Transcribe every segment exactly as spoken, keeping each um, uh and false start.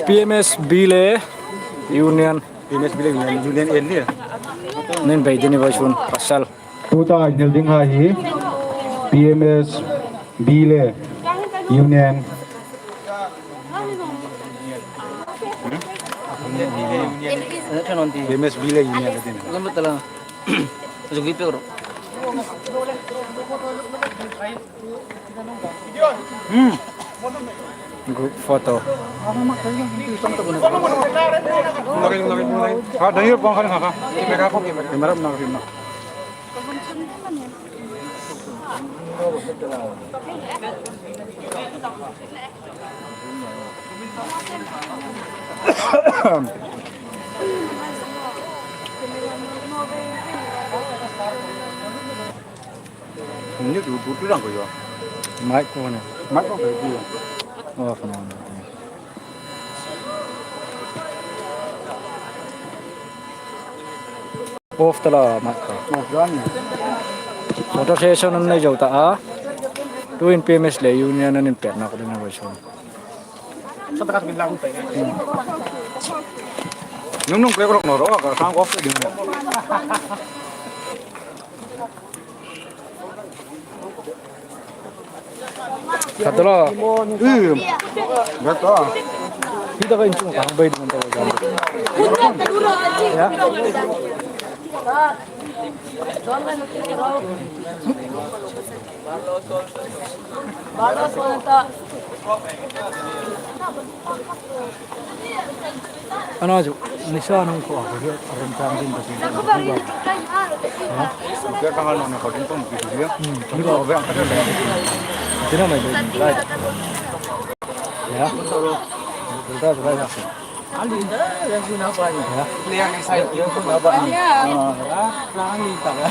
P M S B le Union. P M S B le Union, Union A ni. Nen bei dini vawisun pasal. Tuta inhil ding hai hi P M S B le Union. P M S B le Union. Group photo. Ni tu tu tu rang ko yo. Mic ko ne. Mic ko tu. Off na. Off ta la mic ko. Off ta ni. Photo session an nei zo ta a. Tuhin P M S le Union an inpekna ko ding a vawisun. Nung nung pe ko no ro ka sang off ding. Khat la. Ih. Bek ta. Hi ta ka inchung ka hang bai ding ta ka. Ya. Ana chu, nisa nung ko a ko hian a ran tang din ta sin. Ke ka ngal nung ko din ko ki ya. Hmm, ni ko ve ang ka din. Tina mai lai. Ya. Tul ta lai. Ali da, ya su na pa ni. Ya. Le ang sai ya su na pa ni. Ah, ah, ang ni ta. Ya.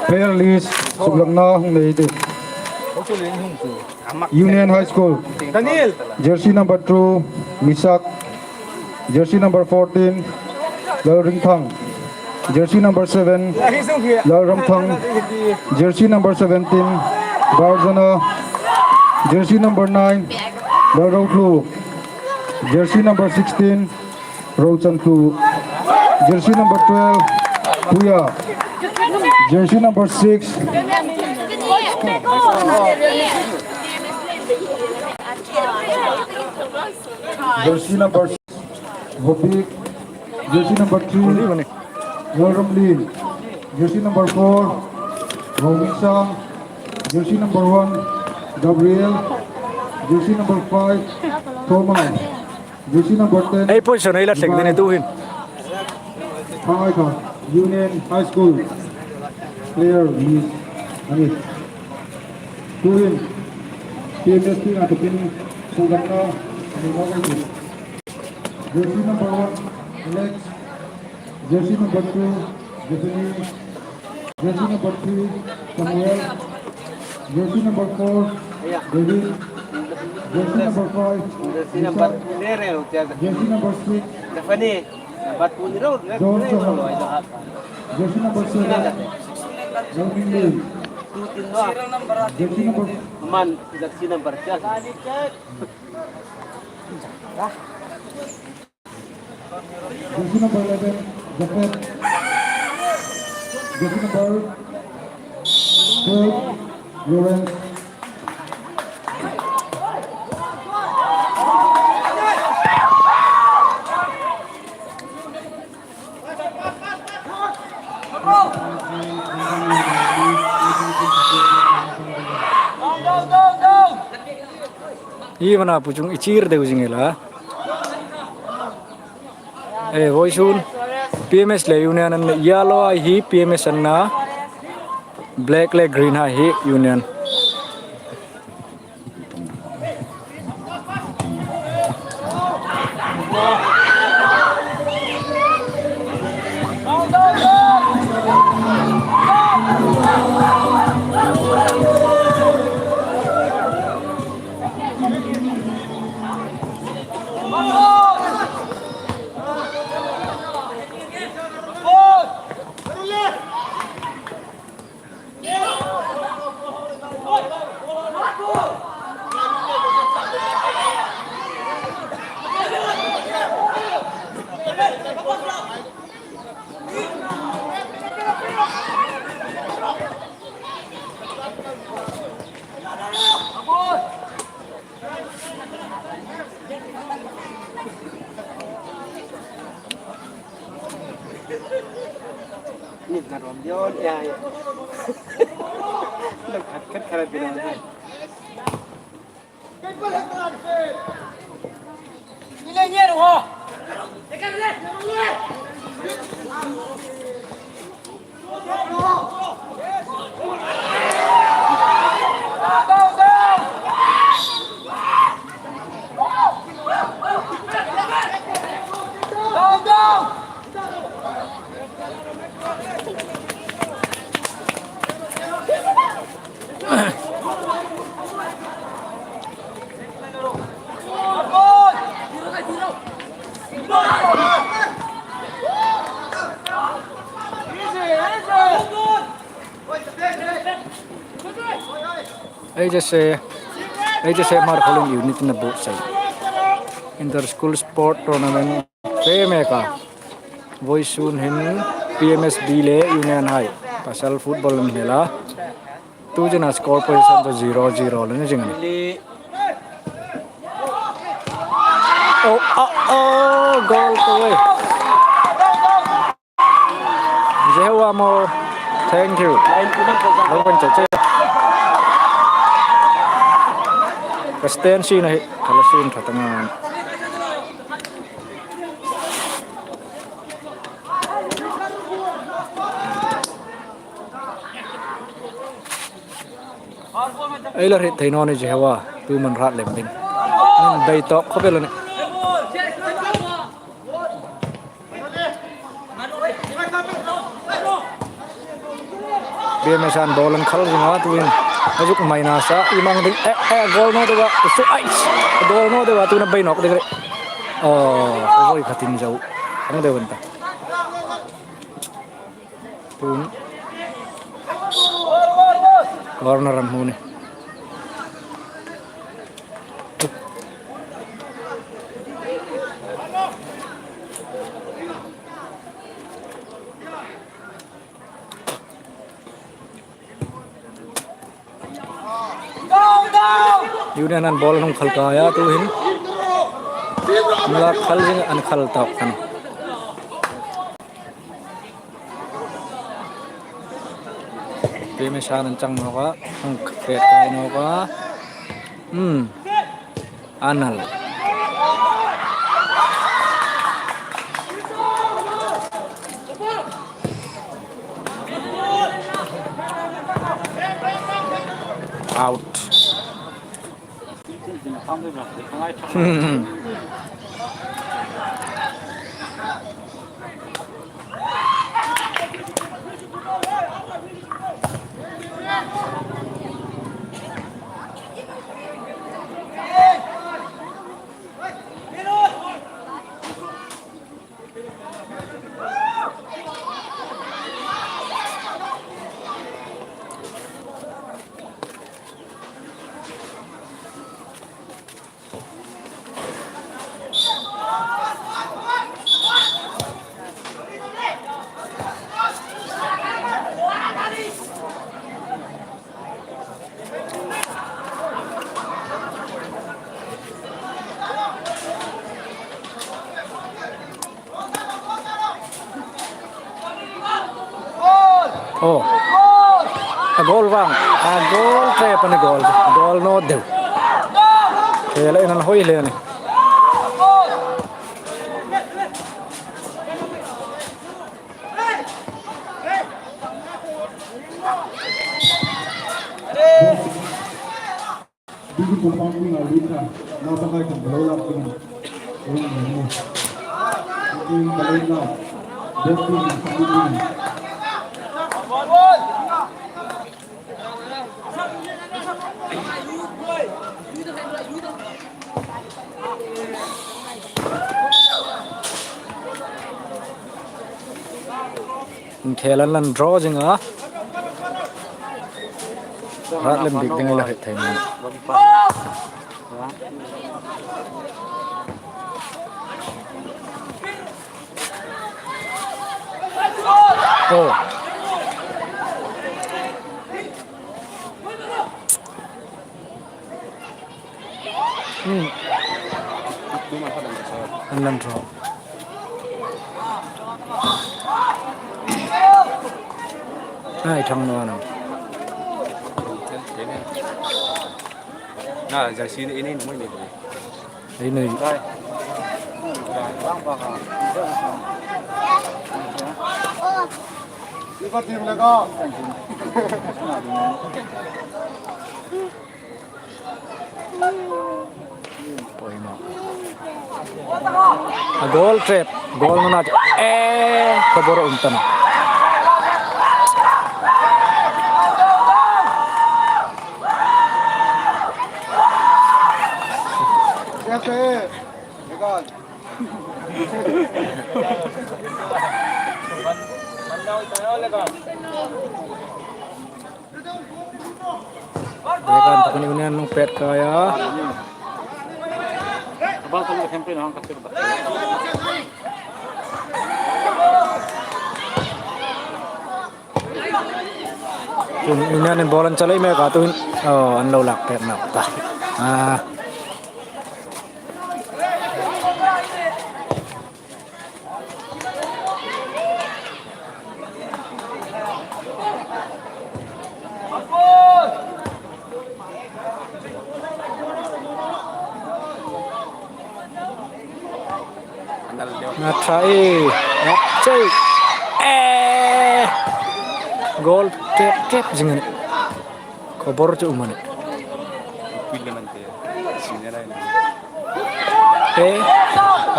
Player list, suklangna hung nei te. Union High School. Daniel. Jersey number two, Misak. Jersey number fourteen, Lalringthang. Jersey number seven, Lalramthang. Jersey number seventeen, Barzana. Jersey number nine, Lalrothlu. Jersey number sixteen, Rochanthlu. Jersey number twelve, Puya. Jersey number six. Jersey number six, Vobik. Jersey number three, Lalramlin. Jersey number four, Romiksang. Jersey number one, Gabriel. Jersey number five, Thomas. Jersey number ten. Ei position ei la thleng ni tu hin. High Union High School player list. Ani. Tuhin P M S T a kapin suklangna. Jersey number one, Alex. Jersey number two, Bethany. Jersey number three, Samuel. Jersey number four, David. Jersey number five, Richard. Jersey number six, John Thomas. Jersey number seven, Melvin Lee. Jersey number Jersey number eleven, Japhet. Jersey number twelve, Lawrence. Hi vana pu chung i chir deu zing ila. E, vawisun P M S le Union an nei, yellow hai hi P M S an na, black le green hai hi Union. Ei je se, ei je se Hmarkhawlien unit-in a buotsai. Inter School Sport Tournament fe mek a. Vawisun hin P M S B le Union High pasal football an hne la. Tu chena score position chu zero zero le ni zing a nih. Oh, oh, oh, goal kawng. Jehovah mo, thank you. Lo kan che che. Ka stand si na hi, ka la sin tha ta ngan. Ei la hriet thei naw ni Jehovah, tu man rat lem ding. Min bei tawk khawp el a nih. B M S an ball an khal zing a, tuin a zuk mai nasa, i mang ding, eh, eh, goal naw deu a, su, ai, goal naw deu a, tuin a bei nawk ding a nih. Oh, voi khatin zo. Ang deu an ta. Tun. Corner an hmu ni. Union an ball an hung khal kai a, tu hin. An la khal zing, an khal tawk kan. Pemesa an chang nawk a, hung kret kai nawk a. Hmm. Anal. Out. Oh. A goal vang. A goal trap a ni goal. Goal naw deu. Khel a inhawi hle a nih. Inkhel an lan draw zing a. Rat lem bik ding a la hriet thei naw. Oh. Hmm. An lan draw. Ai, thang naw a nih. Na, jersey ni, ni, ni, ni. Ei nei. Poimaw. A goal trap, goal nuna. Eh, khawbor um ta naw. Dekan tak ni unen nung pet kaya. Tun ina nen ball an chalai mek a, tun, oh, an lo lak pek naw ta. Ah. Na try. Na try. Eh. Goal tep tep zing a nih. Khawbor chu um a nih. Eh.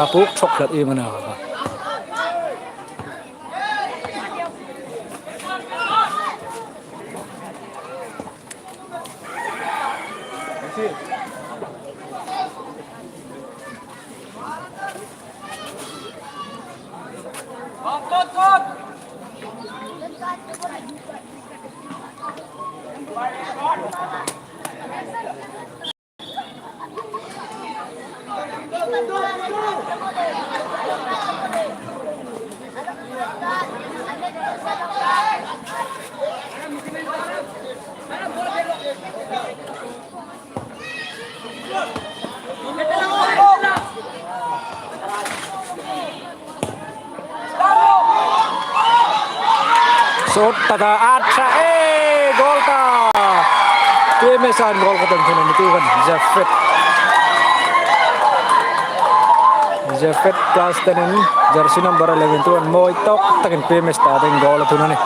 A puk chawk hlat i mana. Sawt taka a ṭha, eh, goal ta. P M S an goal ka tan thun ni tu kan Jafet. Jafet plus ten in jersey number eleven tu an mawi tawk takin P M S ta ding goal a thun a nih.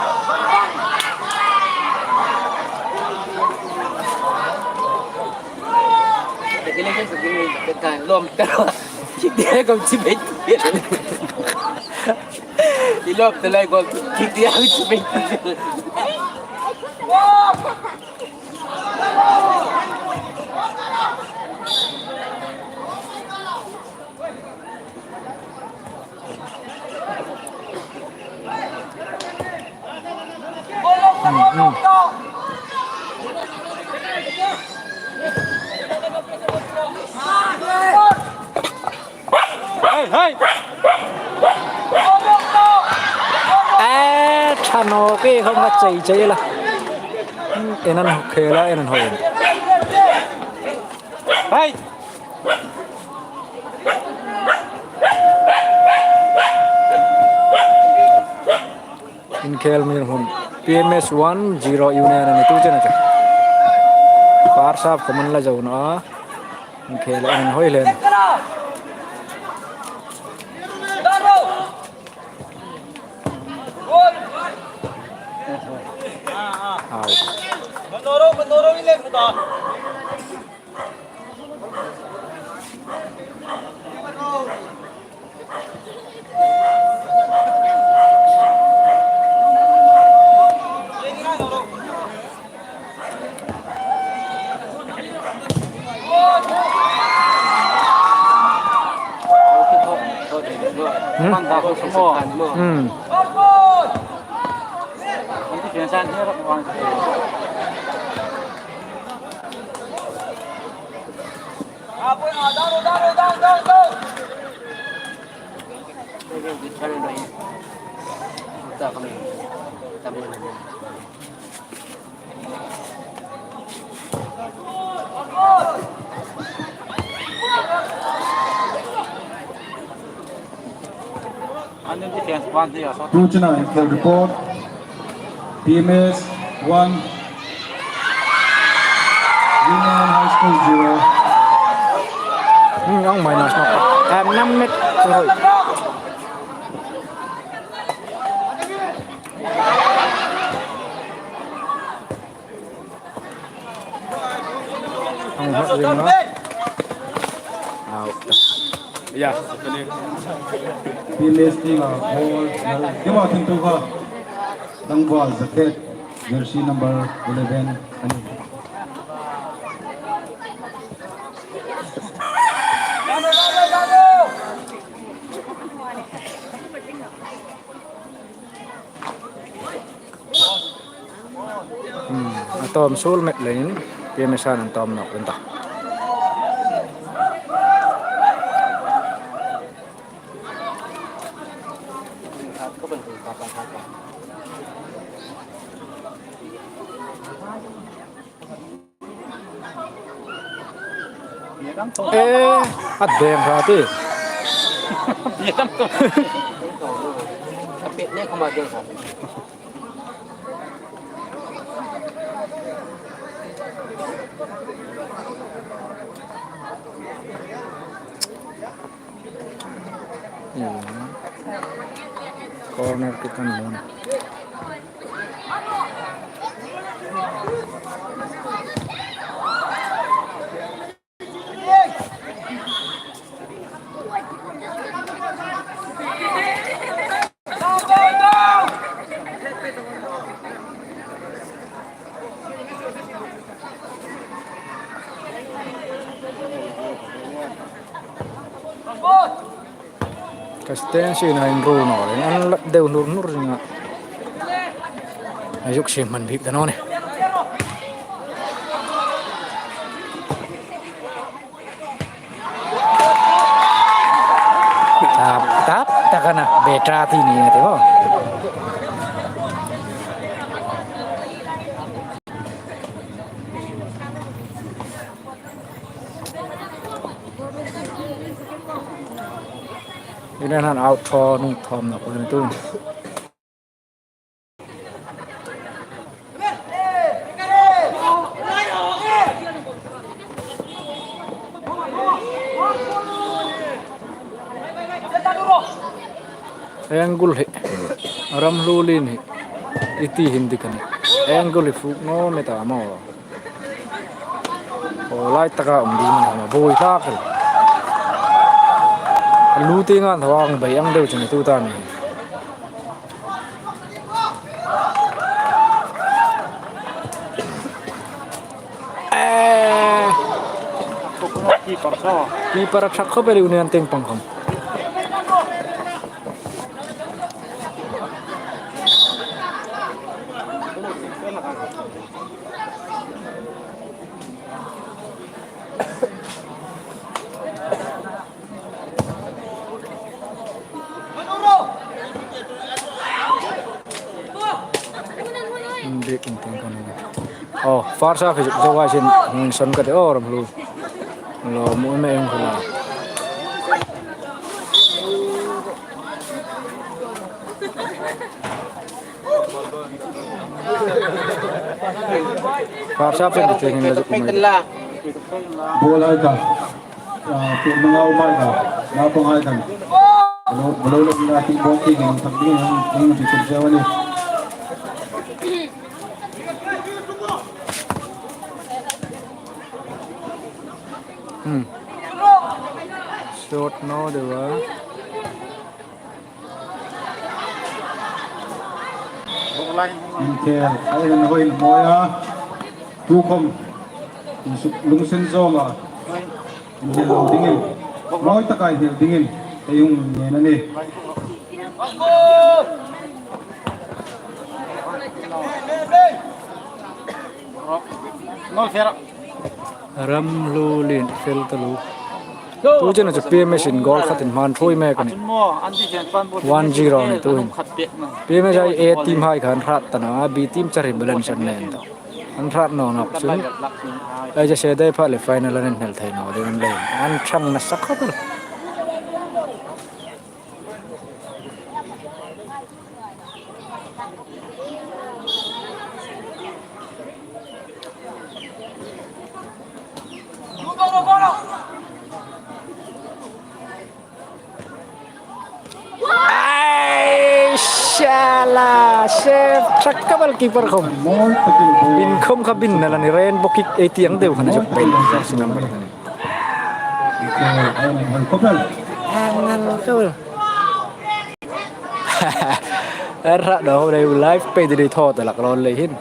Lawm ta. Kidia kom chi bai. I lawm ta lai gol. Kidia kom chi bai. Hei, hei. Eh, ṭha naw, kei khawm ka chei chei la. En an khel a, en an hawi. Hei. Inkhel mi hun. P M S one zero Union a ni tu chen a chu. First half khawm an la zo naw a. Inkhel a inhawi hle. Out. Hmm. Hmm. Tuchena inkhel report. P M S one, Union High School zero. Hmm, ang minus na pa. Em, nam met, sorry. Ang hot ring na. Out. Ya. P M S team a goal. Dima thim tu kha. Dangva Jacket. Jersey number eleven. Hmm, a tawm suol met leiin, P M S-in an tawm nawk ta. Eh, a deng ra ti. Hmm. Corner kick an hmu. Ka stand sina inruol naw leh an la deu hnur hnur zinga. A zuk siem hman bik ta naw ni. Tap, tap, tak a na, betra ti ni na te bo. Ina nan out thaw nung thawm na ko ni tu. Angle hi. Ramhlulien hi. I ti hin dik a nih. Angle hi fuk naw met a maw. Aw, lai taka um ding a, buoi hlak el. Lu ti ngan thawang bei ang deu chu ni tu ta ni. Eh. Keeper a thak khawp el, Union tieng pang khawm. Bik in teng kan ni. Oh, first half hi zo wa sin, hmm, son ka te, oh, Ramhlu. Lo mu me eng hula. First half hin teng hin la zuk mai. Ball ai ta. Ah, tu mangau mai ta. Na pang ai ta. Bolo, bolo lo na ti ball ti nang tak ding nang, nang ti tu jawa ni. Hmm. Shot naw deu a. Inkhel, ai hin hoi mawi a. Tukhawm, insuk lungsen zawng a. Inhel lo dingin. Mawi taka inhel dingin. Ei hung ngen a nih. Ramhlulien fel ta lo. Tu chena chu P M S in goal khat inhman thuoi mek a nih. One zero ni tu hin. P M S ai A team hai khan hrat ta naw a, B team char hi balance an nei ta. An hrat naw nawk chun. Ei, Zasedei pha le final an inhnel thei naw ding an lei. An chang nasa khawp el. Save ṭhak ka bel keeper khom. Bin khom kha bin na la ni, rainbow kick ei ti ang deu kha ni, jersey number. Ang nal ka bel. Ra do le live pei di thaw ta lak lo le hin.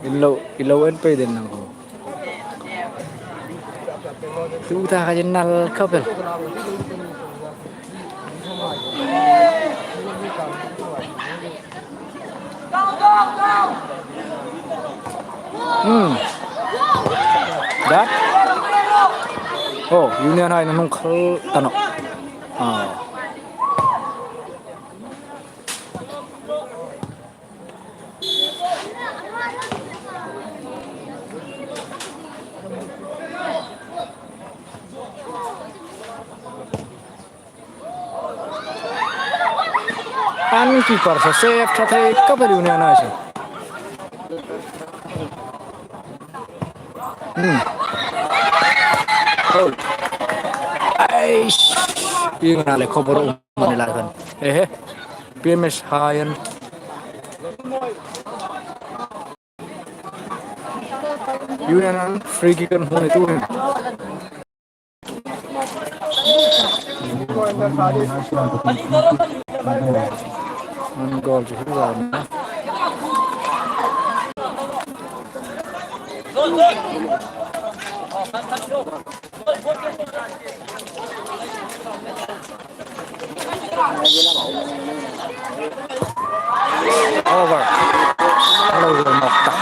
Ilo, ilo en pei den nang ho. Tuta ka nal ka bel. Hmm. That. Oh, Union hai an hung khal ta nawh. Ah. An keeper sa save ṭha thei ka bel Union hai sa. Hmm. Oh. Aish. Ieng ang le khawbor um a ni lai khan. Ehe. P M S hai an. Union an free kick an hmu ni tu hin. An goal chu hi ram. Over. Hello, Nokta.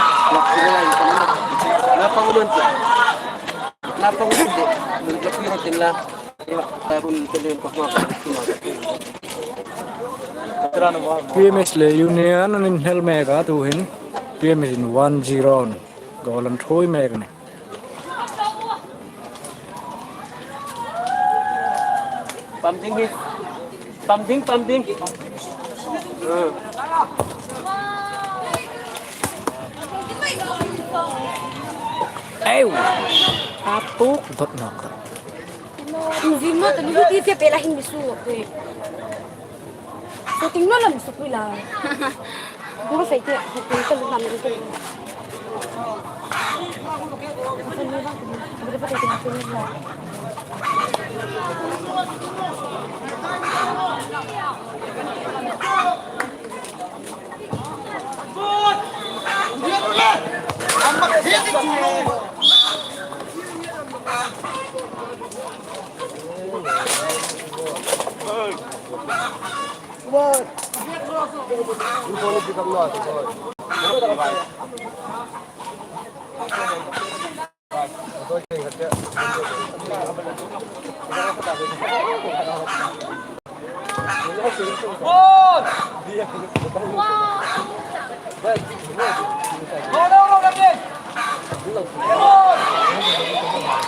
P M S le Union an inhel mek a tu hin. P M S in one zero an goal an ṭhuoi mek a nih. Pam ding hi. Pam ding, pam ding. Ew. Atuk dot nok. Zim no, tani ti fe pela hin bisu. Shooting no lam sukui la. Buro sai te, ko ka lu nam te.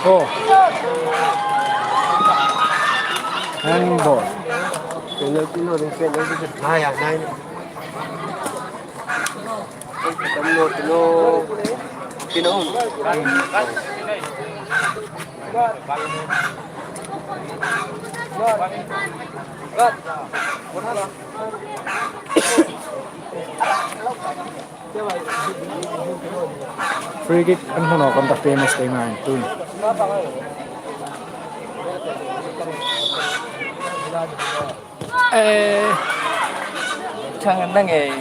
Oh. Handball. Penalty no, penalty. Nine, nine. Tino, tino, tino. Free kick an hmu nawk an ta, P M S te ngai tu. Eh. Chang nang e.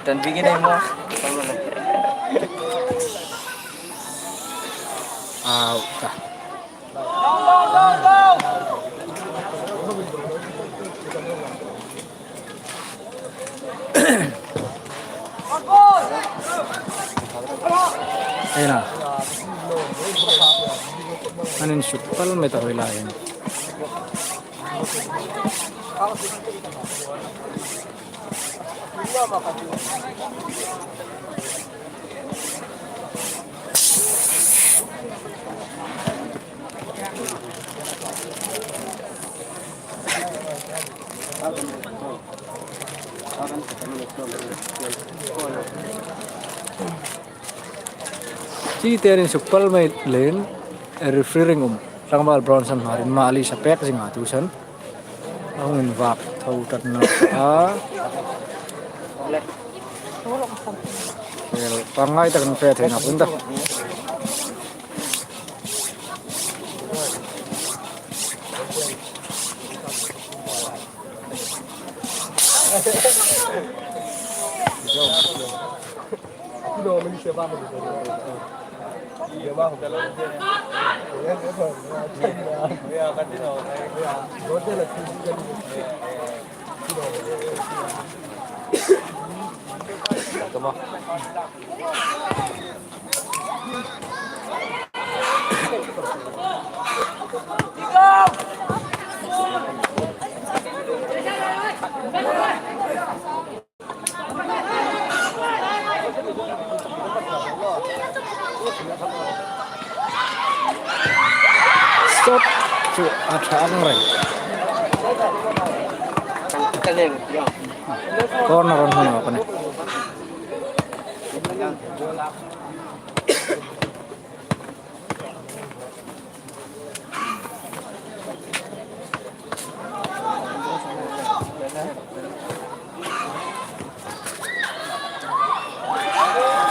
Tan bigin e mo. Au ta. Ena. An insuk pal met a hoi lai hin. Chi tenin suk pal mei leiin, referee ring um. Tlangval Bronson Hmar in Mali sa pek zing a tu san. A hung invak tho tat nawh a. Pangngai takin fe thei nawk in ta. Stop chu a ṭha ang reng. Corner an hung awk a nih.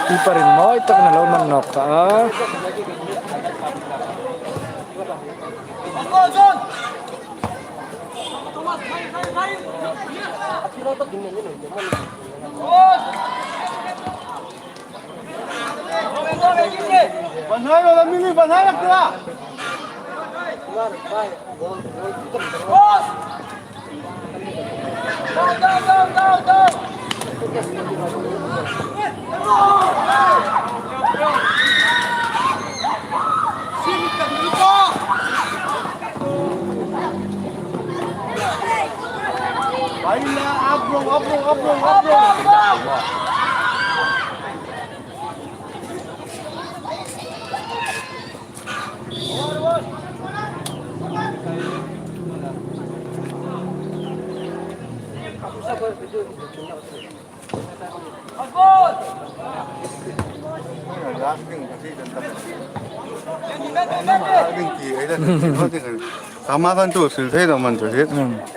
Keeper-in mawi takin a lo man nawk ta a. Banhai lo, la mini banhai lo kira. Baila, up row, up row, up row, up row. Samadan tu sil thei lo man chu hi. Hmm. Hmm.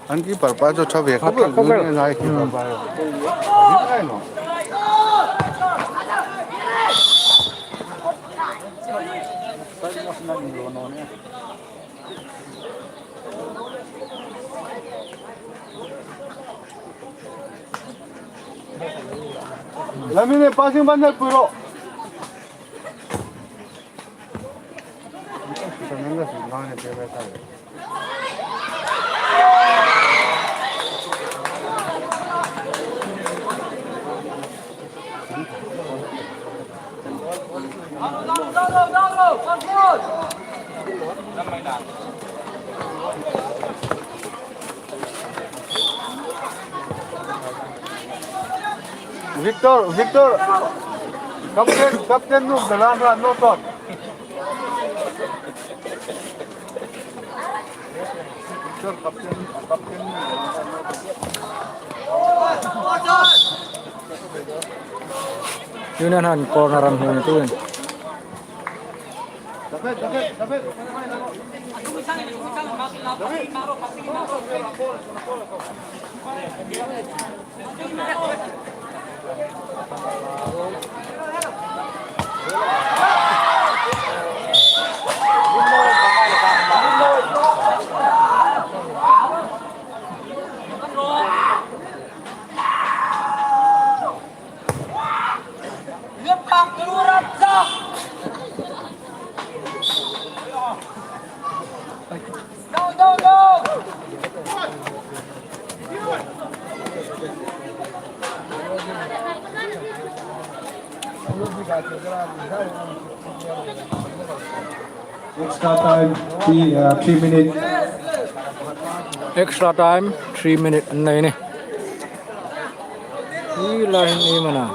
An keeper pa chu ṭha ve khawp el. Khawp el. An keeper pa chu. Lamine, passing ban na puro. Victor, Victor, captain, captain, no, the land run, no, Tom. Victor, captain, captain. Union han corner an hung tuin. Extra time, three, uh, three minutes. Extra time. three minute an nei ni. Hi lai hin ni mana.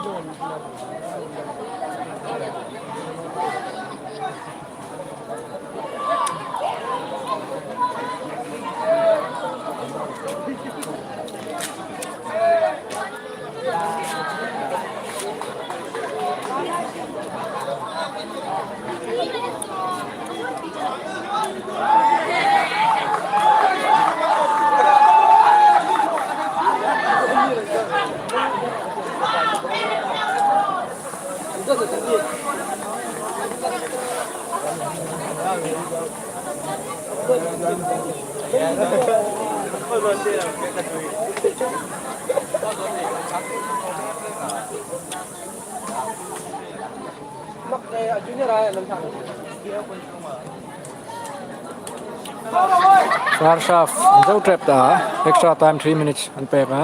First half, zo trap ta, extra time three minutes an pek a.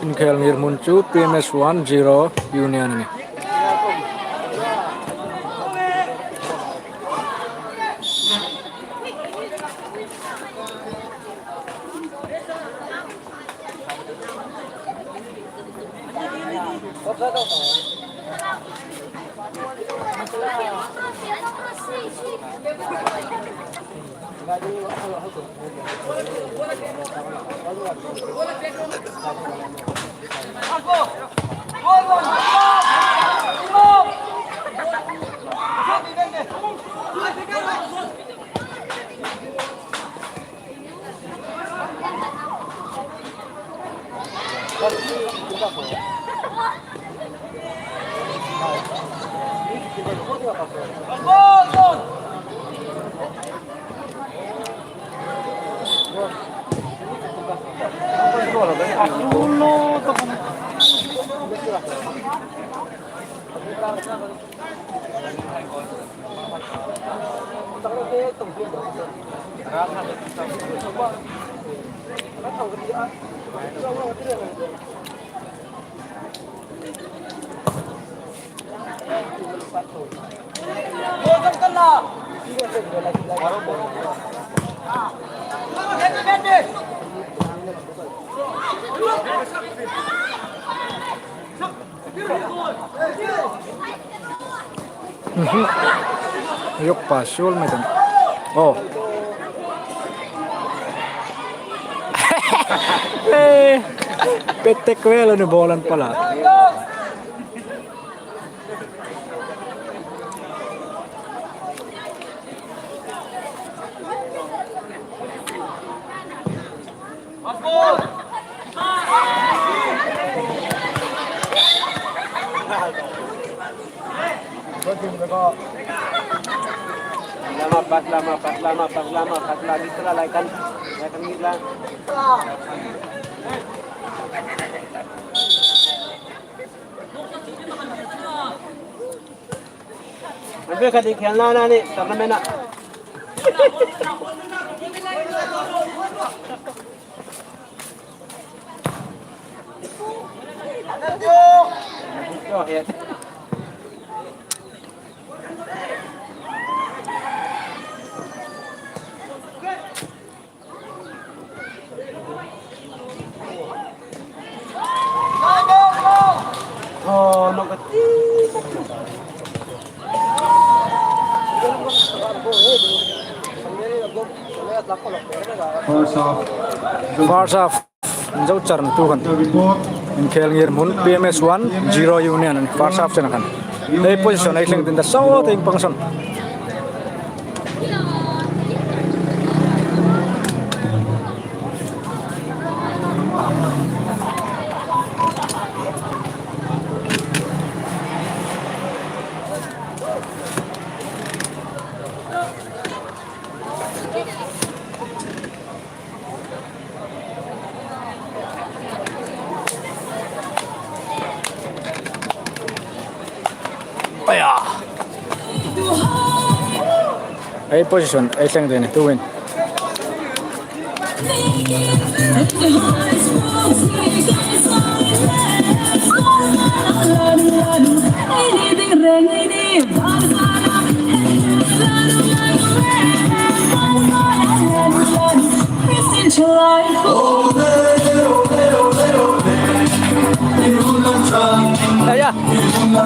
Inkhel ngirhmun chu P M S one, Zero Union a nih. Mhm. Yok pa, siul mai tan. Oh. Eh, pettek vel a ni ball an pal a. Lama, pas lama, pas lama, pas lama, pas lama, di sela laikan, laikan di sela. An bik khat ding khel na na ni, tournament a. First half. First half. Zo charna tu khan. Inkhel ngirhmun P M S one, Zero Union an first half chena khan. Ei position ei thleng ding ta sawt ei pang sawn. Aya. Ei position ei thleng ding tu win.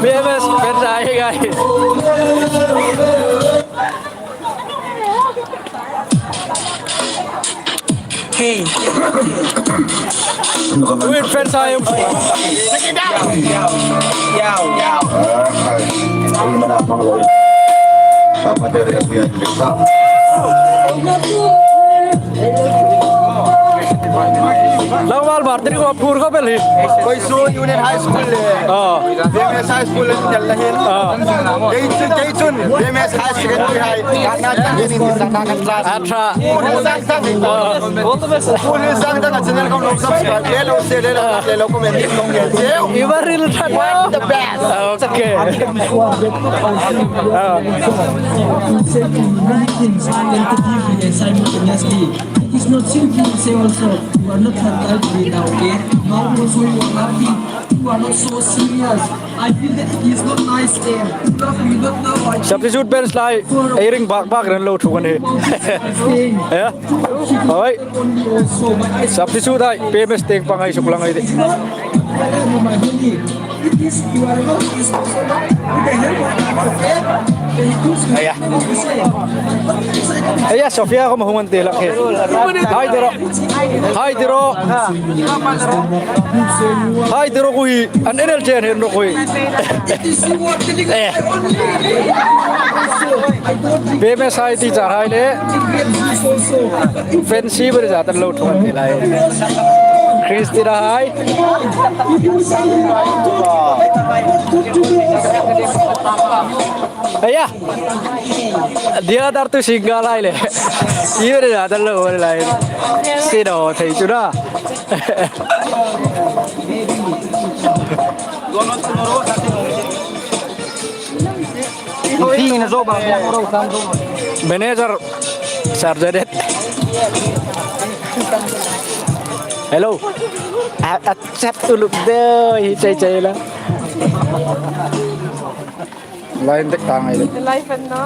P M S, pet ai, guys. Hey. Wait, pet ai. Lawal Martin ko phur ko bel hi. Koi su Union High School le. Oh. B M S High School le tel la hin. Oh. Kei chu, kei chun B M S High Secondary High. Kan na kan ni ni sa na kan class. Atra. Phur sang sang. Oh. Phur sang sang channel ko lo subscribe le lo share le lo comment lo nge. Ibaril that. The best. Okay. Ah. Many things I want to give you simultaneously. It is not simple to say also, you are not surprised with now, okay? Now also you are happy, you are not so serious. I feel that it is not nice there. You love me, not now, I Substitute bench lai, ei ring bak bak ran lo thu kan he. Staying. Yeah? Oi. Only also, but I Substitute ai, P M S teng pangai suk lang ai de. It is, you are not, is also not with the help of God, okay? Aya. Aya, Sophia ko mahungan te lak he. Hai tiro. Hai tiro. Hai tiro ko hi. An N L J an hen ro ko hi. Eh. P M S hai ti char hai le. Fancy ber ja tan lo thon ti lai. Christina hai. Aya. Dia dar tu single lai le. Iwe da dal lo lai. Sino thei chu na. Manager Sarjadet. Hello. A, a chat tu look de hi chai chai la. Line tek ta ngai le. Live and no.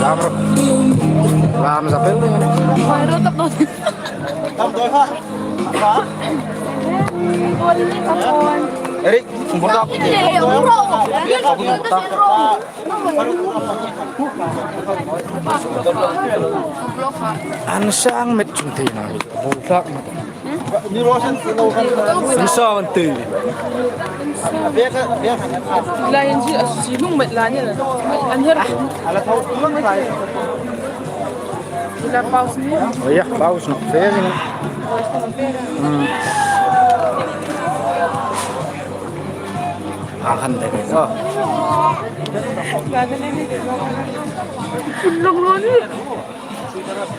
Lam ro. Lam za pel ni. Eric, an sang met chung thei na. Bol tak. Ni ro san ti lo kan. Ni sa van ti. La yin si, si lung met la ni la. An her. Ala thau tu lang sai. La pause ni. Oh ya, pause no. Fair ni. Hmm. A han de. Oh. Lung lo ni.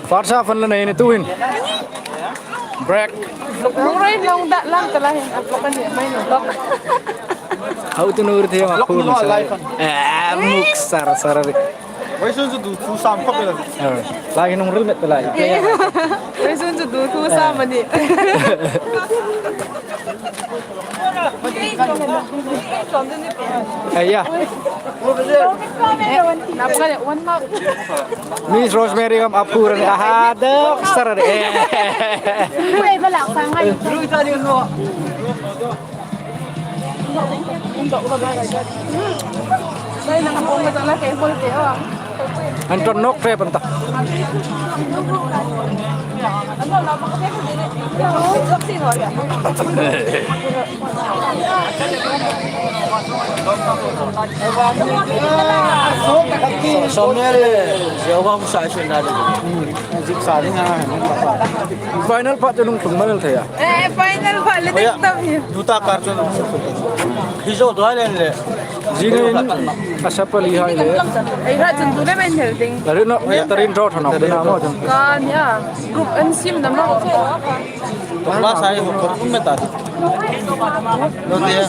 First half an la nei ni tuin. Break. Lung rei long da lang ta la hin a block an ni mai no block. Hau tu nur the ma. Block khu ni ma lo sa. Live an. Eh, muk sar sar re. Wai sun chu du thu sam khop le. Eh, lai hin nung ril met lai. Wai sun chu du thu sam ani. Aya. Miss Rosemary ngam a phur a ni a, ha dawk sar a ni. An ton nok fe pan ta. Final part chu nung tlung mal thei a. Eh, final part le tek tam hi. Duta kar chu nung. Hi zo doi len le. Zingin a sap a li hai le. Ei, hrat chun tu le men hel ding. A ri no, ya tarin ro thano, dena mo chun. Ka nia, group an sim na mo. Tokla sai ko por um ta. Lo dia.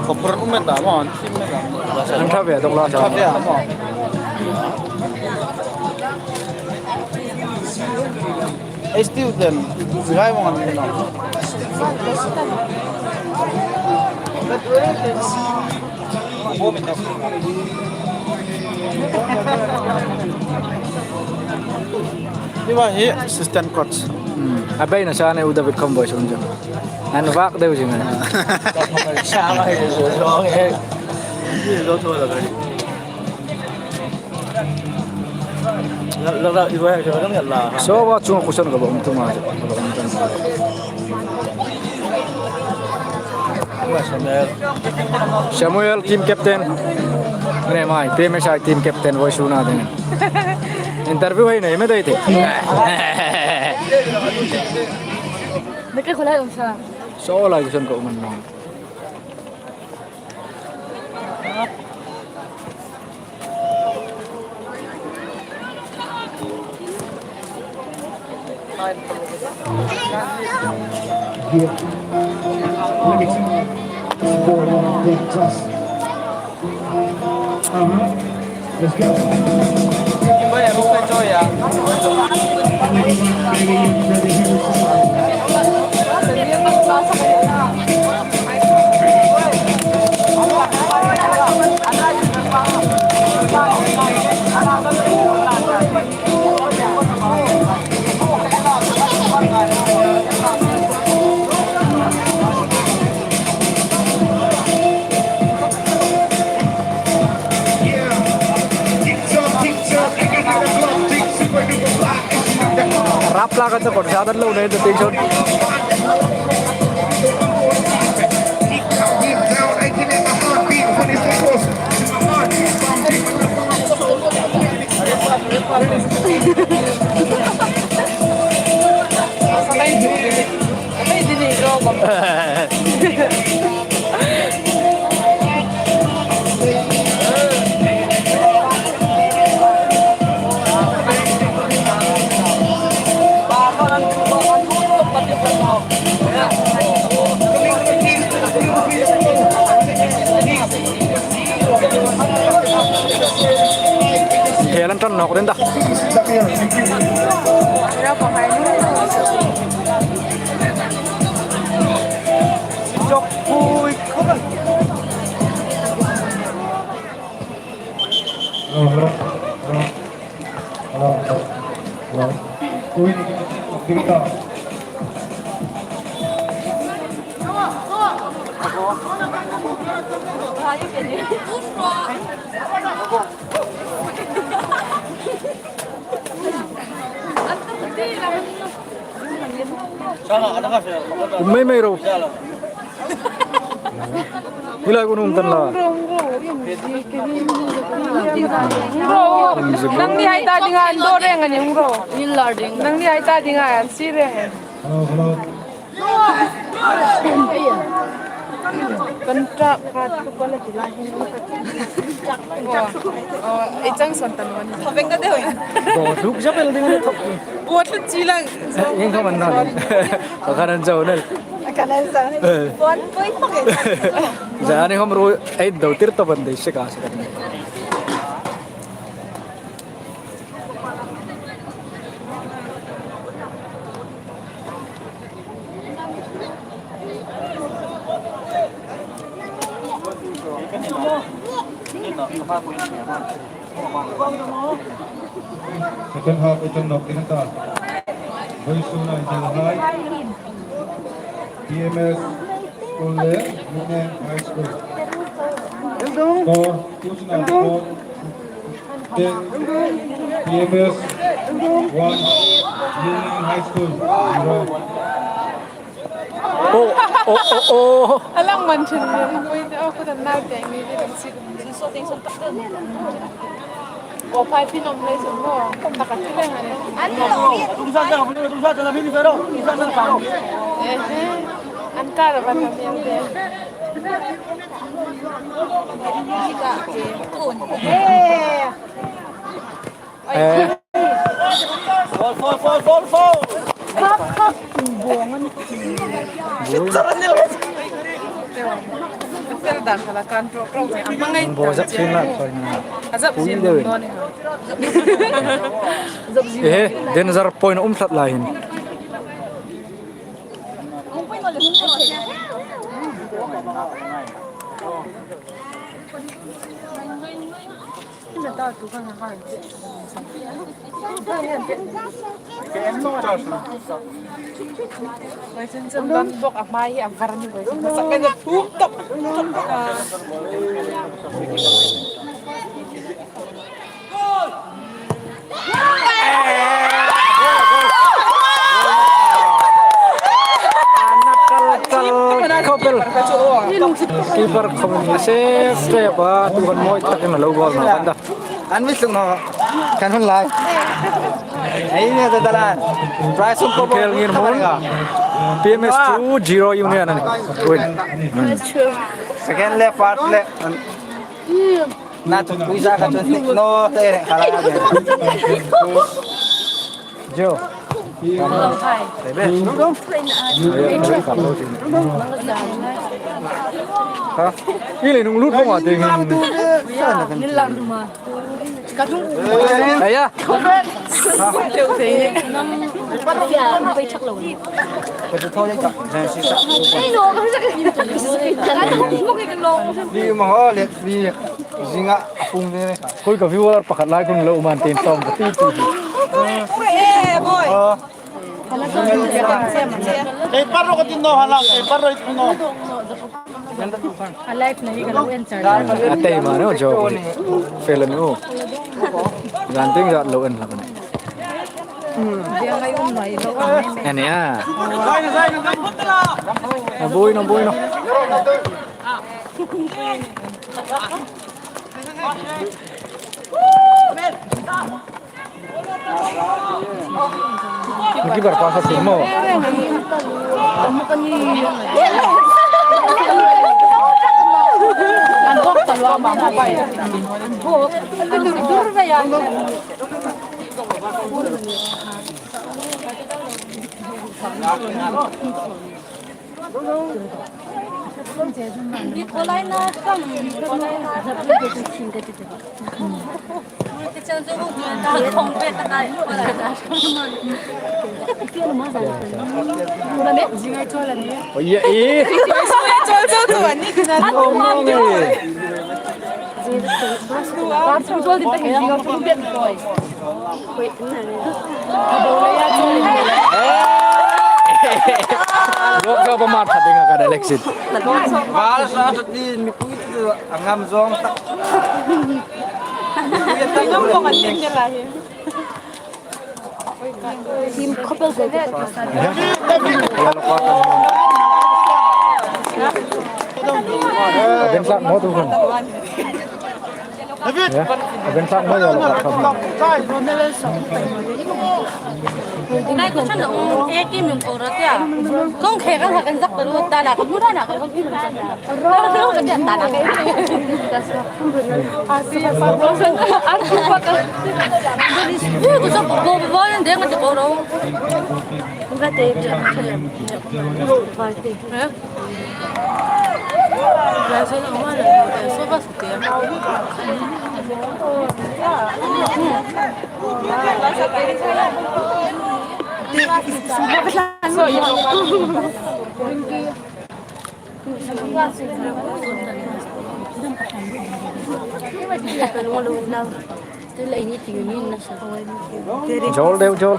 Ko por um ta mo, an sim ta. An tha ve, tokla sai. Tha ve mo. Student, ngai mo ngai mo. Hi va hi assistant coach. Hmm. A beina sa ne u David Khawboi sun jong. An vak deu jing an. Sa ma hi so so. Saw a chunga kusan ka ba um tum a. Samuel, team captain. Re mai, P M S I team captain, voisun a ding. Interview hai nei me dai te. Naka khulai um sa. Saw lai kusan ka um an. Uh-huh. Let's go. Rap la ka chakawr sa dan lo nei ta ti chun. Hei, lan tan nawk den ta. Chok pui khawp a. Hello, hello, hello. Hello, hello, hello. Pui, pui ta. Um mei mei ro. Hi lai kun um tan la. Nangni hai ta dinga an do reng a ni, um ro. Nangni hai ta dinga an si reng. Hello, hello. Kan tak ka tu ka la ti la hin. Oh, oh, ei chang son tan wan. Tha veng ka te hoi. Bo duk ja bel ding ne thok. Bo thut chi lang. Eng ka man na. Ka kan an jau nal. Ka kan an jau nal. Eh. Bon koi pak e. Ja ni hom ro ei do tir to ban de se ka se. Second half, it's a knock in the. Very soon, I tell her. P M S School le, Mukneng High School. Score, two to nine, score. Ten, P M S, one, Mukneng High School, zero. Oh, oh, oh, oh. Alang man chun ni, pui de, oh, ko dan nau de, ni de, si. Ko phai phi nom le sum no, ta ka ti le ngani. An ni lo. Tung sa sa, tung sa sa, la phi ni pero, tung sa sa. Eh, eh. An ka ra ban na mi an de. Eh. Fall, fall, fall, fall, fall. Khap, khap, buong an. Fel dan hala kan ro ro mai. Ang mangai. Bo zap sin la, sorry. A zap sin no ni ha. Zap sin. Eh, danger point um tlat lai hin. Kal, kal, khawp el. Keeper khawm save, save a, tu khan mawi takin a lo goal naw kan ta. An mi tlung naw. Kan hun lai. Ei ni ta dalan. Prize sum ko khel ngir mun. P M S two zero Union an win. Second le, first le. Na tu pui za ka tu ni. No, te re khala. Jo. Ha? Ile nung lut ko ma te. Aya. Ni ma ho le, ni zinga a pung de. Koi ka viewer pakhat lai kun lo man tin tawm ka ti ti. Ei, parro ka tin no hala, ei, parro i tin no. A live na hi ka lo en char. A tei ma no jo. Fel an u. Gan ting ga lo en la kan. Ani a. A bui no, bui no. Keeper pass a sin maw. Oi, e. World Cup a mat khat ding a ka Alexis. Bal sa sa ti mi pui tu a ngam zong tak. Ngam ko kan tin de la hi. Team couple ko. Aben sak mo tu kan. Ya, aben sak mo ya lo ka. Ngai ko chan da ong e ki min ko ra tia. Kong khe kan ha kan zak ta lu ta na ko mu ta na ko. Jol deu, jol.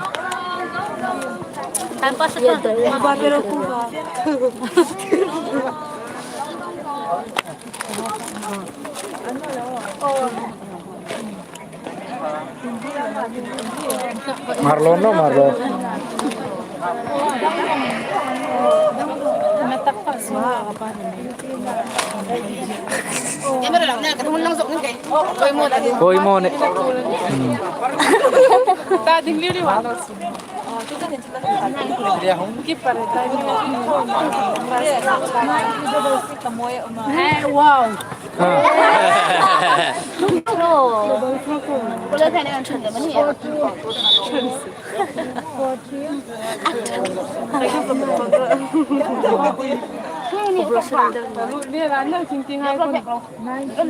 Marlo no, marlo. Poimaw ni. Hmm. Ta ding liu liu a lo. Keep pare ta. Eh, wow. Ah.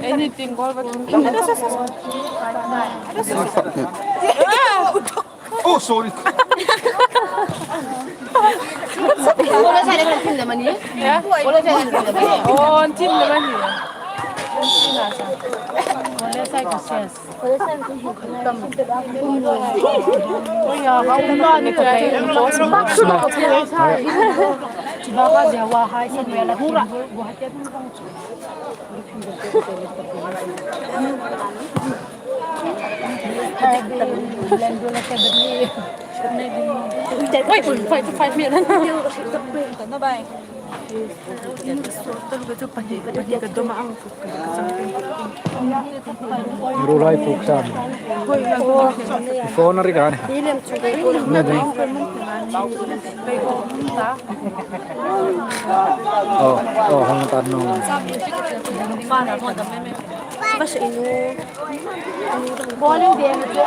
Anything, goal, but Oh, sorry. Yeah? Oh, tin le mani. Wait, five, five minutes. Ru lai puk sam. Phone ri kan. Na ding. Oh, oh, hang tan no. Bowling ding chu.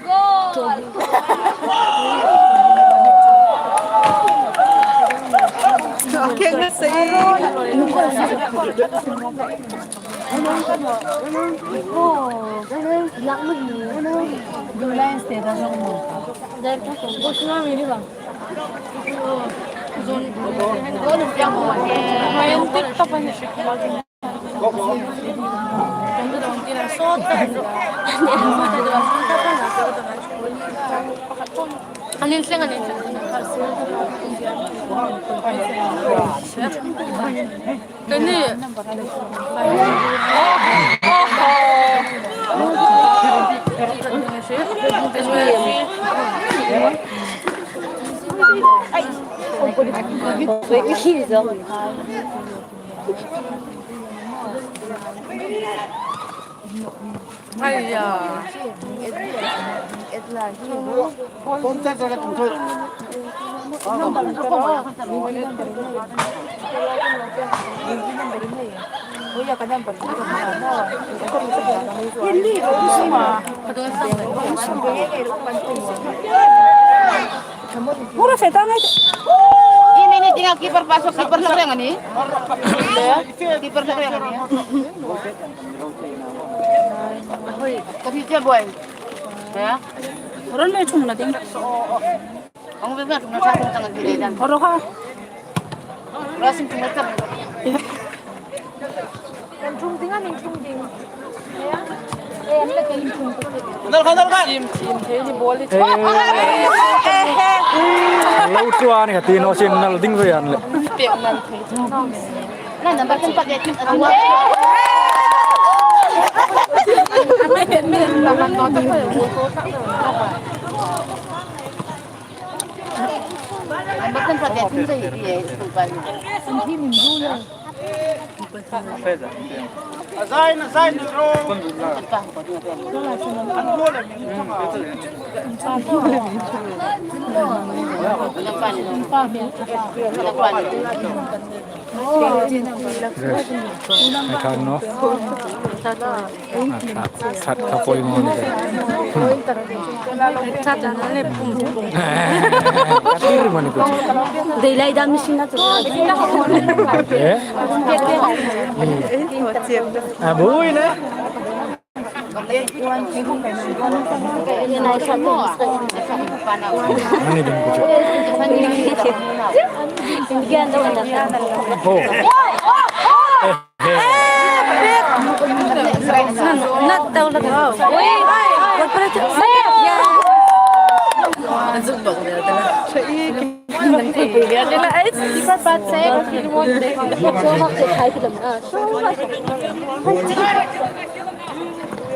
Goal. An inhleng, an inhleng. Kan ni. Aiya. Mura feta ngai. Ini, ini tinggal keeper pasok, keeper loreng ani. Keeper loreng ani. Oi, tapi dia boy. Ya. Orang mai chung na ding. Ang bebe chung na sa kung tangan di dan. Oro ha. Rasim chung na. Kan chung ding ani chung ding. Ya. Eh, an la kan chung. Nal khan, nal khan. Team, team, team ni bol. Lo chu ani ka ti no sin nal ding ve an le. Pek nal. Na number kan pakai. Number kan pakai. A zai na, zai na ro. An hmu le min thang a. Ai khan no. A that, that kha poimaw ni. That na le pum. Ka tir mani ko. Dei lai dam ni sin na chu. Eh? A bui ne. Ani ding ko chu. Ho. Not tau la. Oi. What para chu? Yeah.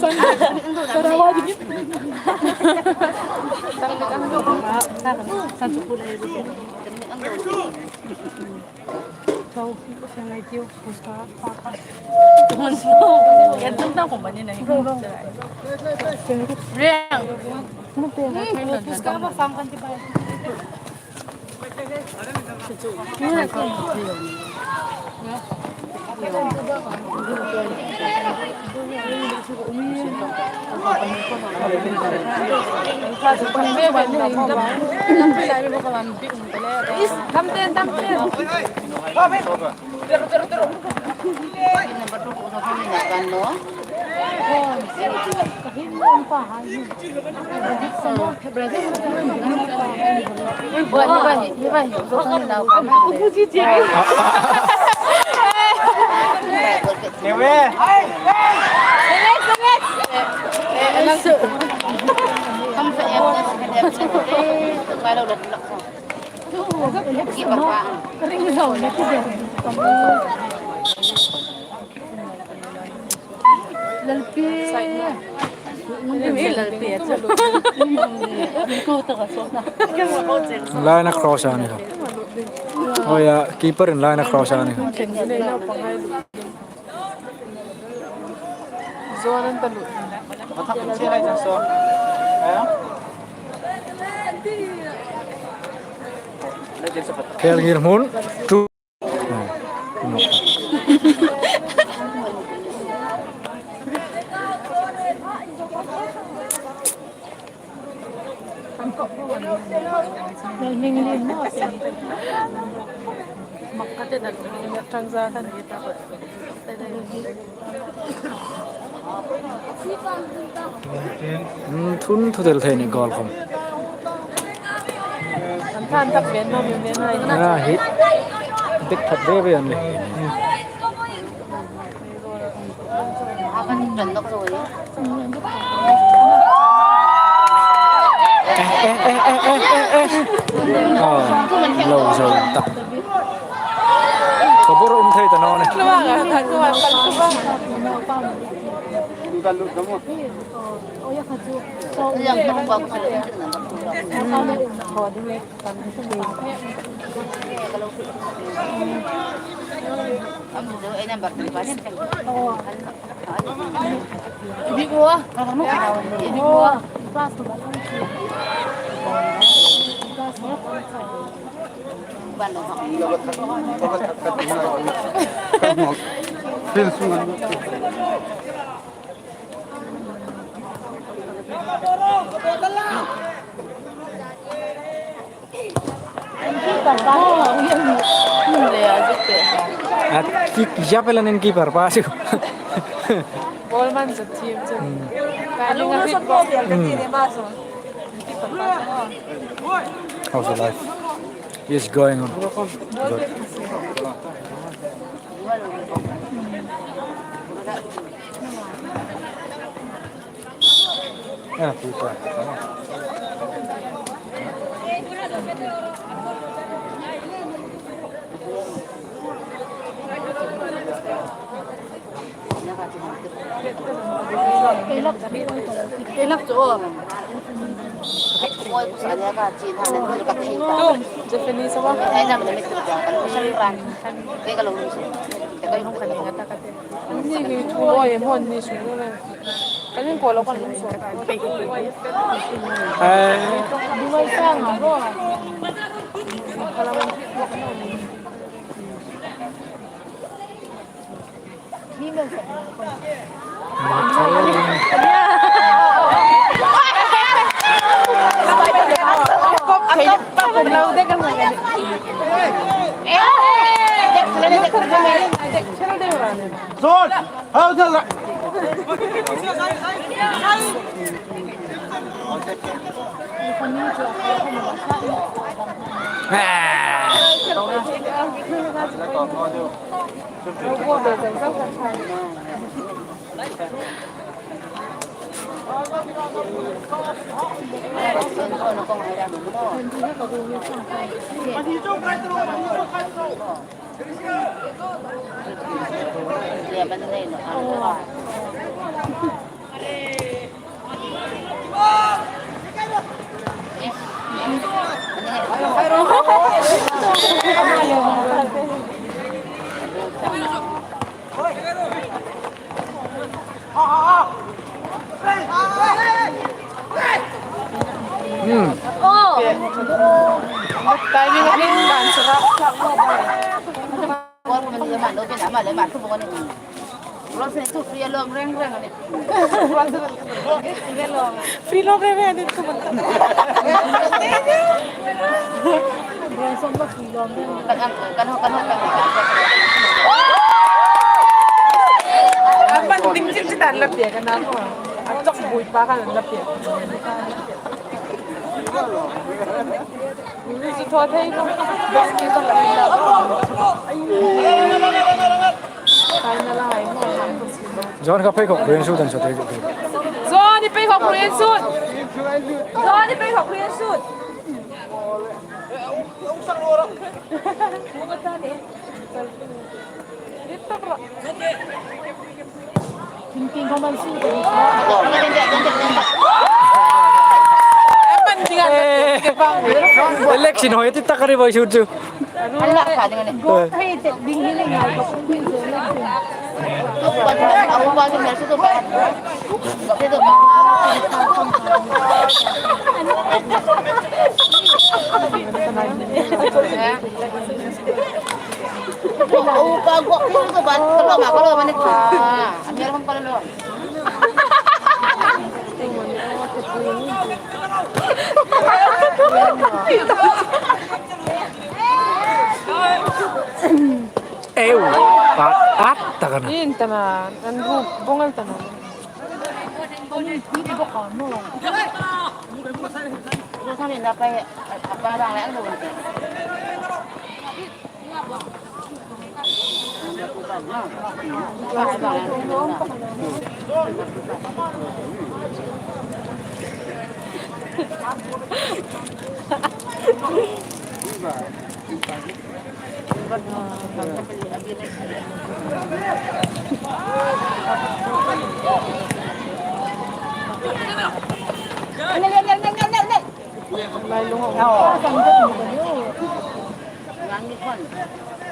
San. Sarawa dingin. Riang. Tamten, tamten. Line a cross a ni kha. Oh ya, keeper in line a cross a ni kha. Khel ngir hmun. Two. Hmm, thun thu tel thei ni goal khom. An than tak ven mawm ven hai. Ah, hi. Dik that ve ve an ni. Ah, lo zo tak. Ka bor um thei ta naw ni. A, ki, ki ja pelan en keeper pa siu. Ball man sa team sa. Hmm. Ka ni nga fit ball. Hmm. How's your life? Yes, going on. Good. Free love reng reng a ni. Kan, kan, kan, kan. Kan man ding chin chin an la pia kan na ko. A chok bui pa kan la pia. Ni chu thaw thei ko. John kha pei khawk ruin sut an sa thei. John i pei khawk ruin sut. John i pei khawk ruin sut. Election hoi ti tak a ri boi sut chu. Eu, pa, at, takan. In tama, an ru, bongal tama.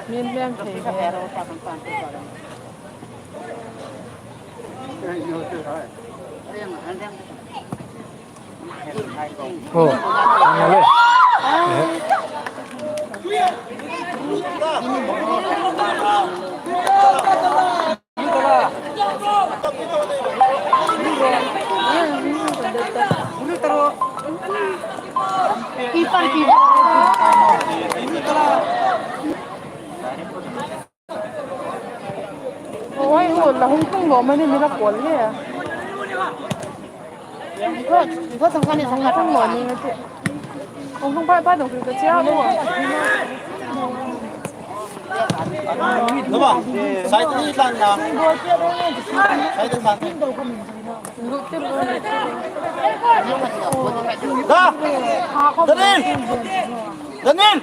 Min lem thei. Oh, ang ale. Oi, oh, la hung tung lo mani mi la kol le. Ko, ko sang kan sang kan sang kan. Hung tung pa pa dong ka chia mo. Lo ba, sai tu tan na. Sai tu tan. Da. Daniel. Daniel.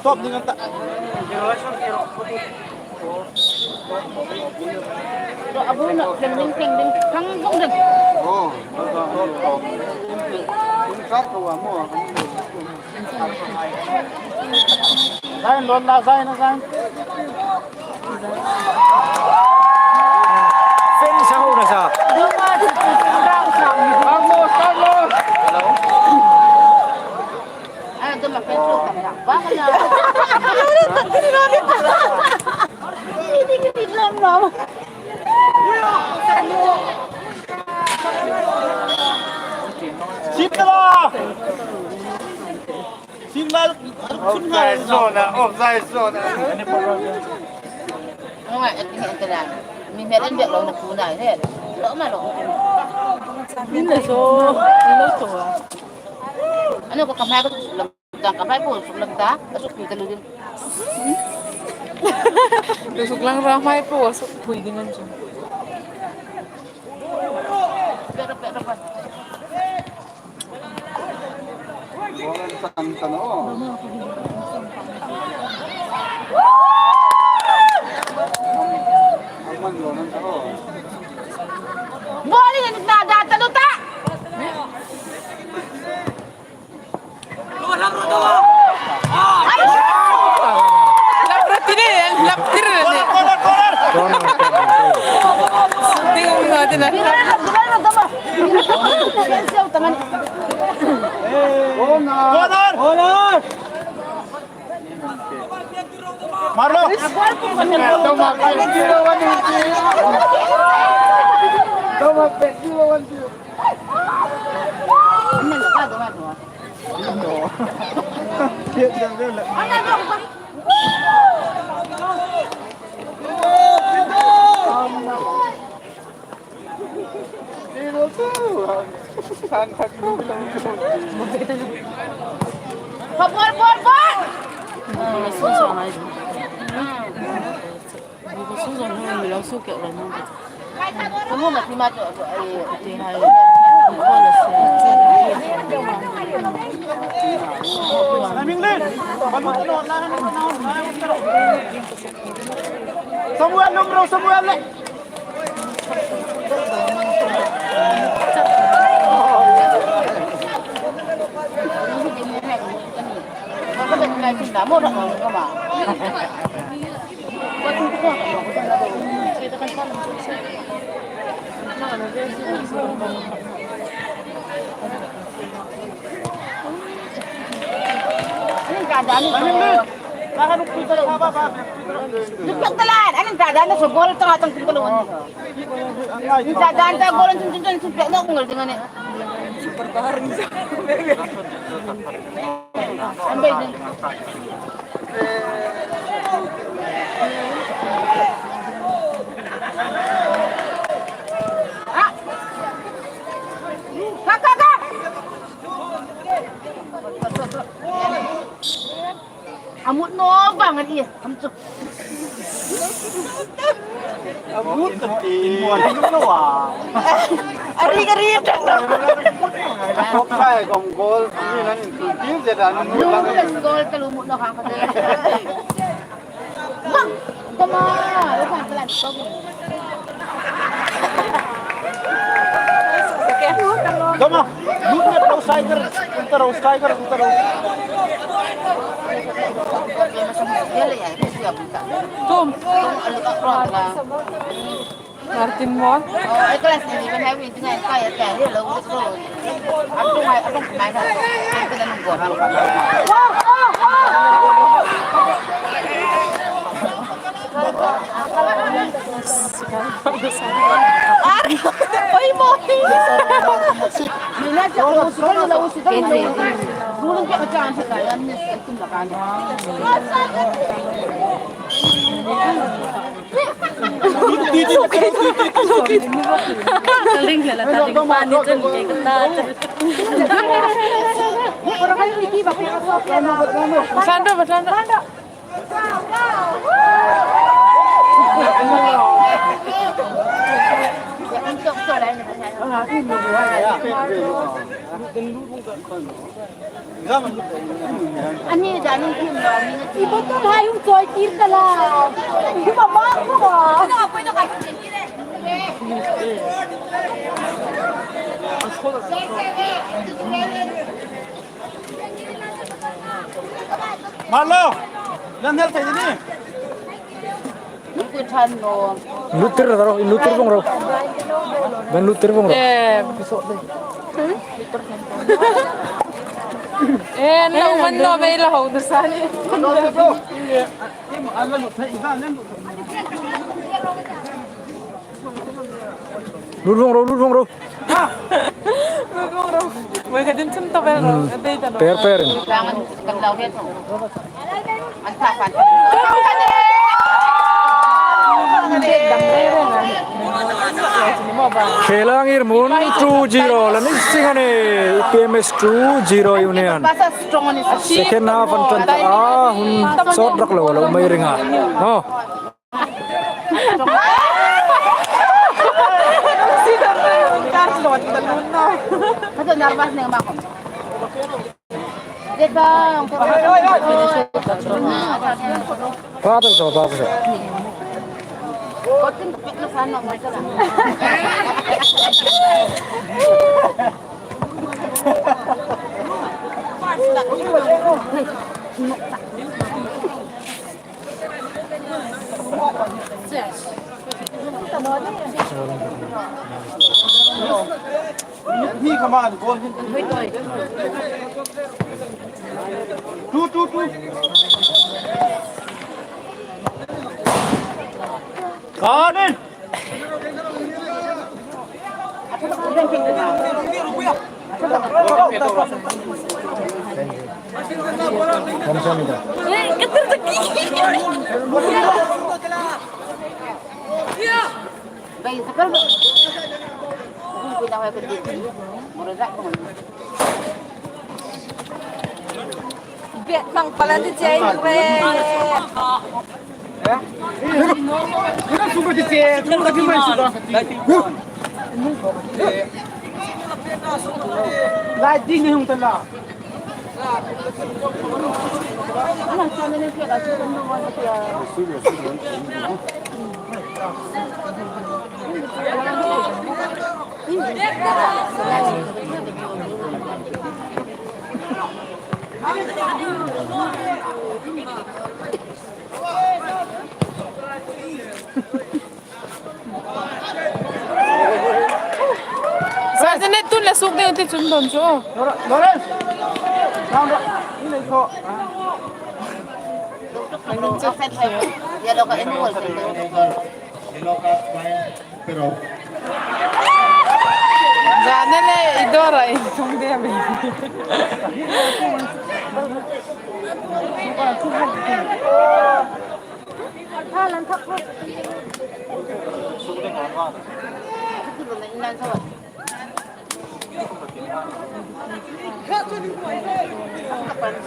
Top ding an ta. Zain, lon la, zain, zain. Fen sa ho na sa. Vamos, vamos. Sitla! Sitla! Offside zone, offside zone. Nga, et ni entela. Mi meren be lo na kuna he. Lo ma lo. Min na so, lo so. Ano ko kamai ko lo. Tang ka phai po suk lang ta, a suk pui ta lu din. Ka suk lang ra mai po, a suk pui ding an chu. Pera, pera, pera. Ball an san ta no. An man lo nan ta o. Ball in na da ta lu ta. Lap ra ti ne, lap ti ne. Corner, corner. Ding ong na ti na. Corner. Corner. Marlo. Toma, toma, toma. Ball, ball, ball! Samuel, lum ro, Samuel le. Super power ni sa. A mut naw vang a nih, a mut chu. A bût ka ti. A ri ka ri tak lo. Kawk khai kawng goal ni nan in tu tir zet a nan. Lu kan goal ta lu mut lo khang ka te. Bang. Come on. Lu kan plan ko. Come on. Lu kan ro striker. Unta ro striker. Unta ro. Tum. Martin Moore. Ani dan in kim lo, ani na ti. I bottle hai hung chawi tir ta la. I ba ba ko ba. Malo. Nan hel thei ni. Lut tir ro, lut tir vong ro. Kan lut tir vong ro. Eh. Eh, lo man lo, bei lo ho, tu sa ni. Lut vong ro, lut vong ro. Lut vong ro. Wei ka din chun ta vel ro. Hmm. Ka dei ta ro. Per, per. Khêl a ngirhmun two zero la ni sing a nih. P M S two zero Union. Second half an ṭan ta a, hun sawt rak lo lo mei ring a. Oh. Pa ta so, pa ta so. Hi, come on, goal. Two, two, two. Come in. Biak tang pala ti che re. Lai ding hung ta la. Sa, sa ne tun la suk ding ti chun don chu. Lawrence. Down ro. Ni nei ko. Zane le i dawra in thung de mi.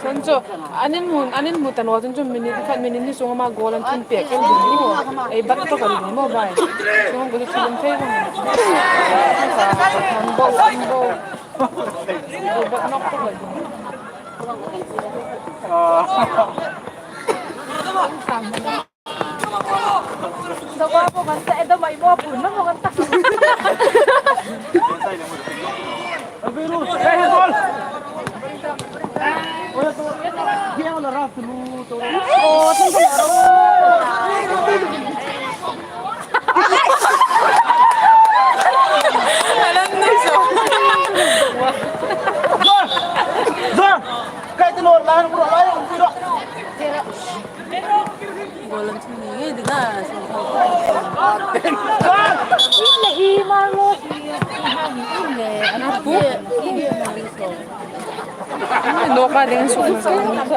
Chun chu, an inhmu, an inhmu ta naw chun chu minute khat, minute hni sunga goal an tling pek el ding maw. Ei bat tawk el ding maw bai. Chuong chu thil an thei vong. An bo, an bo. Goal bat nawk tawk el ding.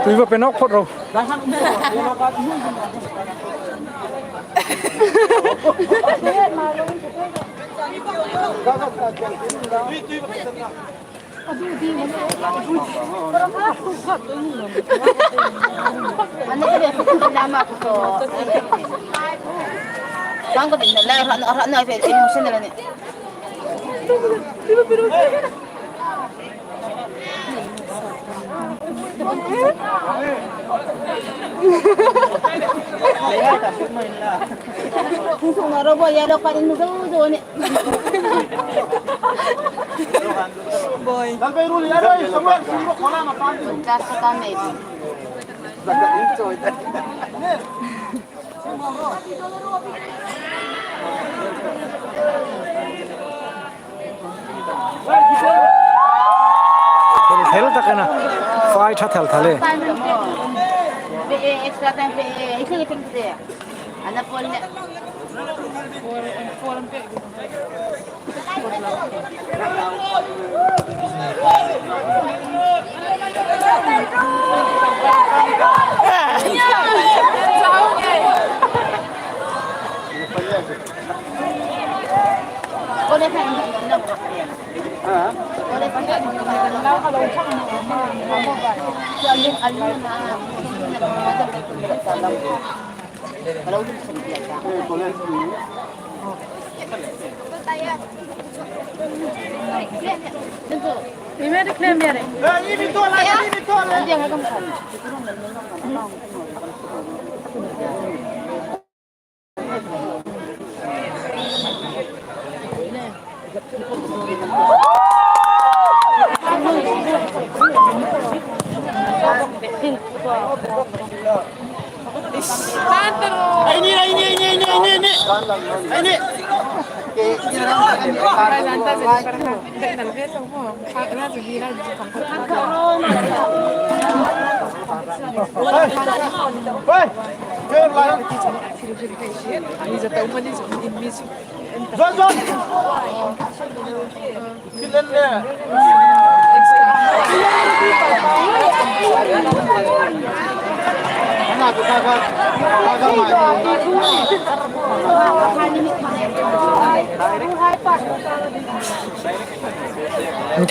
Tui va pe nawk phawt ro. Thel thel tak a na. Fai ṭha thel thel e. Extra time pe, extra time pe. Ana pol ne.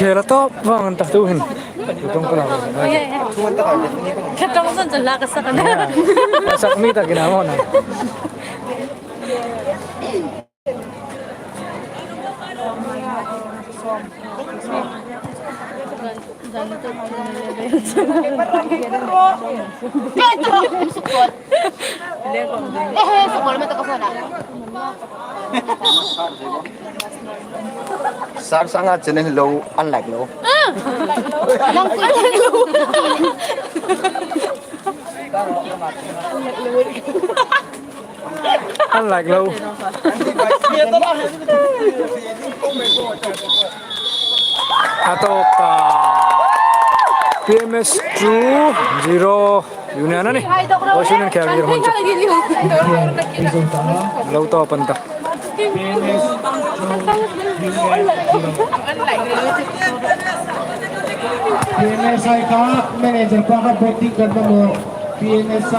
Khela top vang an ta tu hin. Tu tong kala. Kha tong son chan la ka sak na. Ka sak mi ta kina mo na. Sir sanga channel lo, unlike lo. Unlike lo. A tawp a. P M S two zero. Union a nih. Boys Union khel ni hun chu. Lo tawp an ta. P M S I kha manager pa kha batting kan ba mo. P M S I